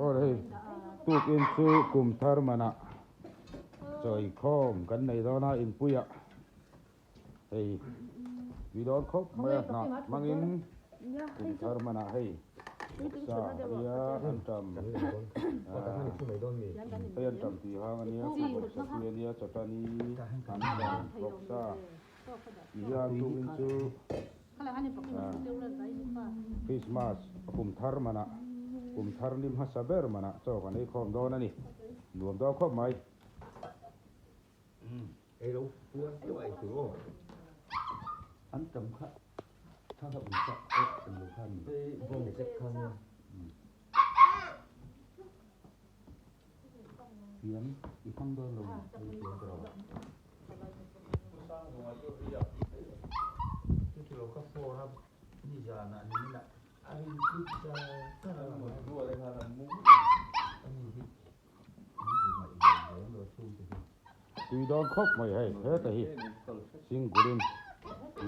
Aw hei tukin chu kum thar manah chawikhawm kan nei dawn a inpuiah hei tui dawn khawp mai a hnah hmangin kum thar manah hei sa ania an tam hei an tam tih hang ania bawksa tui ania chawtani an tam bawksa. Tihian tukin chu Christmas a kum thar manah kum thar ni hmasa ber manah chaw kan ei khawm dawn a ni. Nuam dawn khawp mai. Ei lo puan deuh a ei tur aw. An tam kha tha kha um chak pawh an lo khan ni. Hei bawng zet kha nia. Thiam i hmang dawn lo ni hei thiam ka rawh. Chuti lo ka phone a nizanah ni minah a rin tlut char char a. Ani hi min duh ngaih ve reng lo chhungte hi. Tui dawn khawp mai hei heta hi singkulin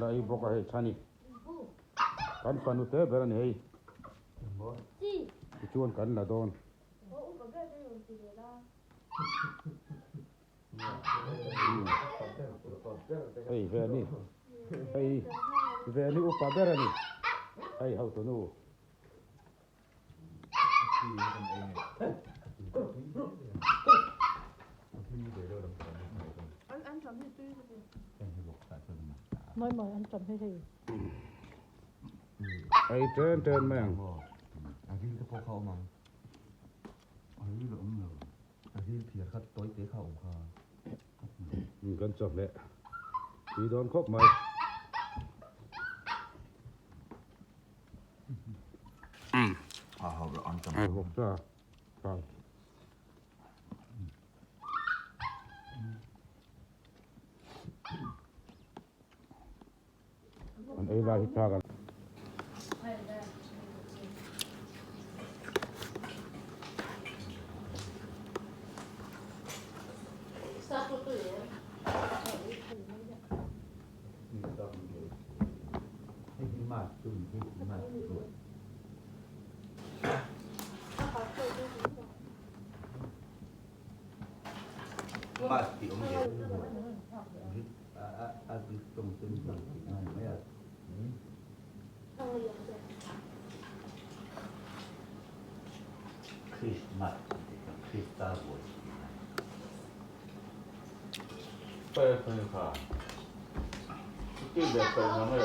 la ei bawk a hei chhani kan fanu te ber a ni hei tichuan kan la dawn. Hei ve ni hei ve ni upa ber a ni hei hotunu. Ei ten ten mai ang. A ril te pawh kha awm ang. A ril a awm lo. A ril phiar kha tawi te kha awm kha. Kan chawhmeh tui dawn khawp mai. An ei lai hi tha kan. Christmas tih kha Krista ruai tih a ni.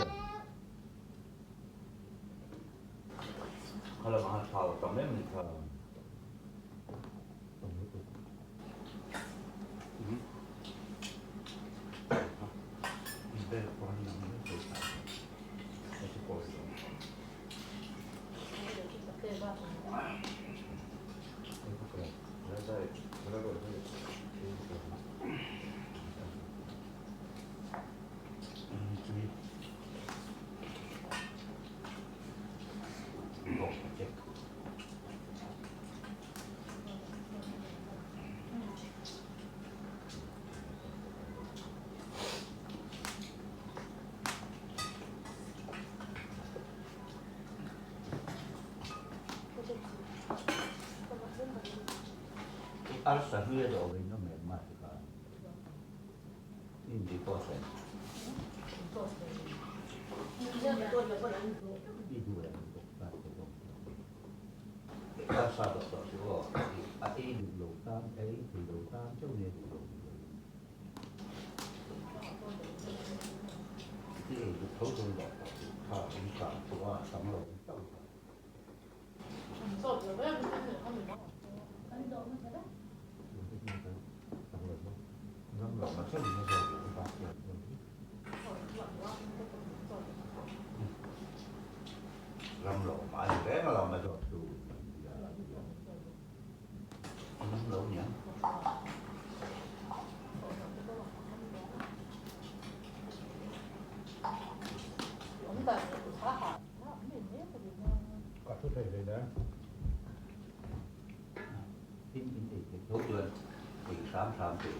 Arsa hlui a dawh vei nawm em mah ti kha in because em i duh em bawk ta te bawk arsa dawh tawh chu aw a ei duh lo tan a ei thei lo tan chauh nge duh lo i ei duh tho dawn loh tawh chu kha in kang chu a tam lo chauh tawh. Ka thu thei hle nen. Tin in ei theih tho chuan ei hram hram thei.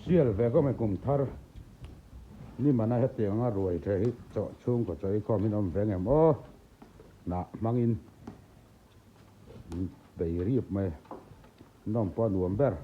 Sial ve khawp mai kum thar ni mana hetiang anga ruai the hi chaw chhungkaw chaw eikhawm in awm ve ngem aw hnah hmangin bei rip mai nawm pawh a nuam ber.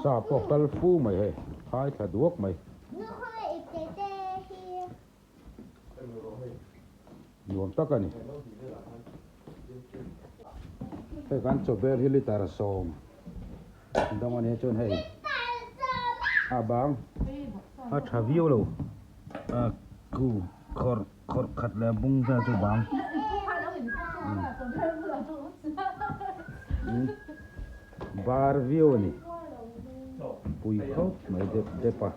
Sa pawh kal fu mai hei, phai thla duak mai. Nuam tak a ni. Hei kan chawbel hi litre sawm dawng a nia chuan hei a bang a tha viau lo a ku khawrh khawrh khat leh a bung vel chu bang bar viau a ni pui khawp mai dep dep a.